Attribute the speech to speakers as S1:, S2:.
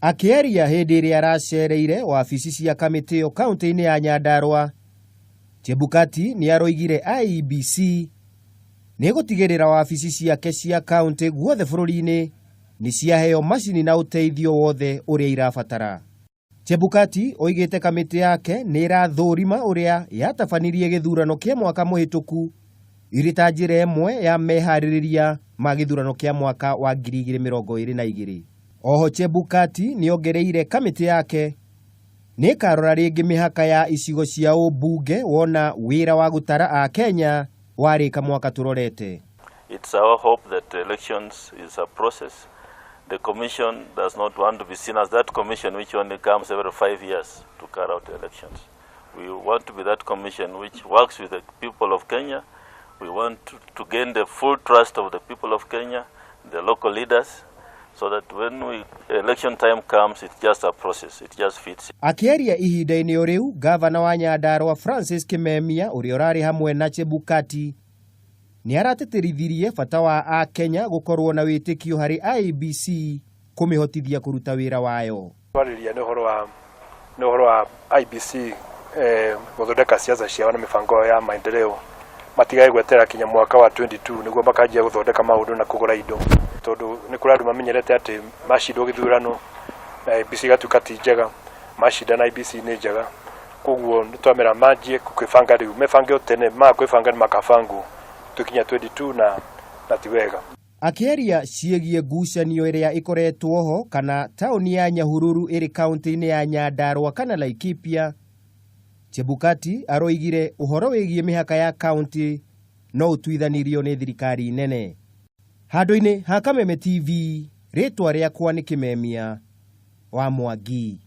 S1: Akĩaria hĩndĩ ĩrĩa aracereire wabici cia kamĩtĩ ĩyo kaunti-inĩ ya Nyandarua, Chebukati nĩ aroigire IEBC nĩ ĩgũtigĩrĩra wabici ciake cia kaunti guothe bũrũri-inĩ nĩ ciaheo macini na ũteithio wothe ũrĩa irabatara. Chebukati oigĩte kamĩtĩ yake nĩ ĩrathũrima ũrĩa yatabanirie gĩthurano kĩa mwaka mũhĩtũku irĩ ta njĩra ĩmwe ya meharĩrĩria ma gĩthurano kĩa mwaka wa 2022. Oho Chebukati nĩ ongereire kamĩtĩ yake nĩ ĩkarora rĩngĩ mĩhaka ya icigo cia ũmbunge wona wĩra wa gũtara a Kenya warĩka mwaka tũrorete.
S2: It's our hope that elections is a process. The commission does not want to be seen as that commission which only comes every 5 years to carry out elections. We want to be that commission which works with the people of Kenya. We want to gain the full trust of the people of Kenya, the local leaders, so that when election time comes, it's just a process. It just fits.
S1: Akĩaria ihinda-inĩ o rĩu, gavana wa Nyandarua Francis Kimemia ũrĩa ũrarĩ hamwe na Chebukati nĩ aratĩtĩrithirie bata wa Akenya gũkorwo na wĩtĩkio harĩ IEBC kũmĩhotithia kũruta wĩra wayo.
S3: Twarĩria nĩ ũhoro wa IEBC gũthondeka siasa ciao na mĩbango yao ya maendeleo, matigage gwetera kinya mwaka wa 22 nĩguo makanjia gũthondeka maũndũ na kũgũra indo, tondũ nĩ kũrĩ andũ mamenyerete atĩ macindwo gĩthurano na IEBC igatuĩka ti njega, macinda na IEBC nĩ njega. Koguo nĩ twamera manjie kwĩbanga rĩu, mebange o tene, maga kwĩbanga nĩ makabangwo tũkinya 22 na ti wega.
S1: Akĩaria ciĩgiĩ ngucanio ĩrĩa ĩkoretwo ho kana taũni ya Nyahururu ĩrĩ kaunti-inĩ ya Nyandarua kana Laikipia, Chebukati aroigire ũhoro wĩgiĩ mĩhaka ya kaunti no ũtuithanirio nĩ thirikari nene. Handũ-inĩ ha Kameme TV, rĩtwa rĩakwa nĩ Kimemia wa Mwangi.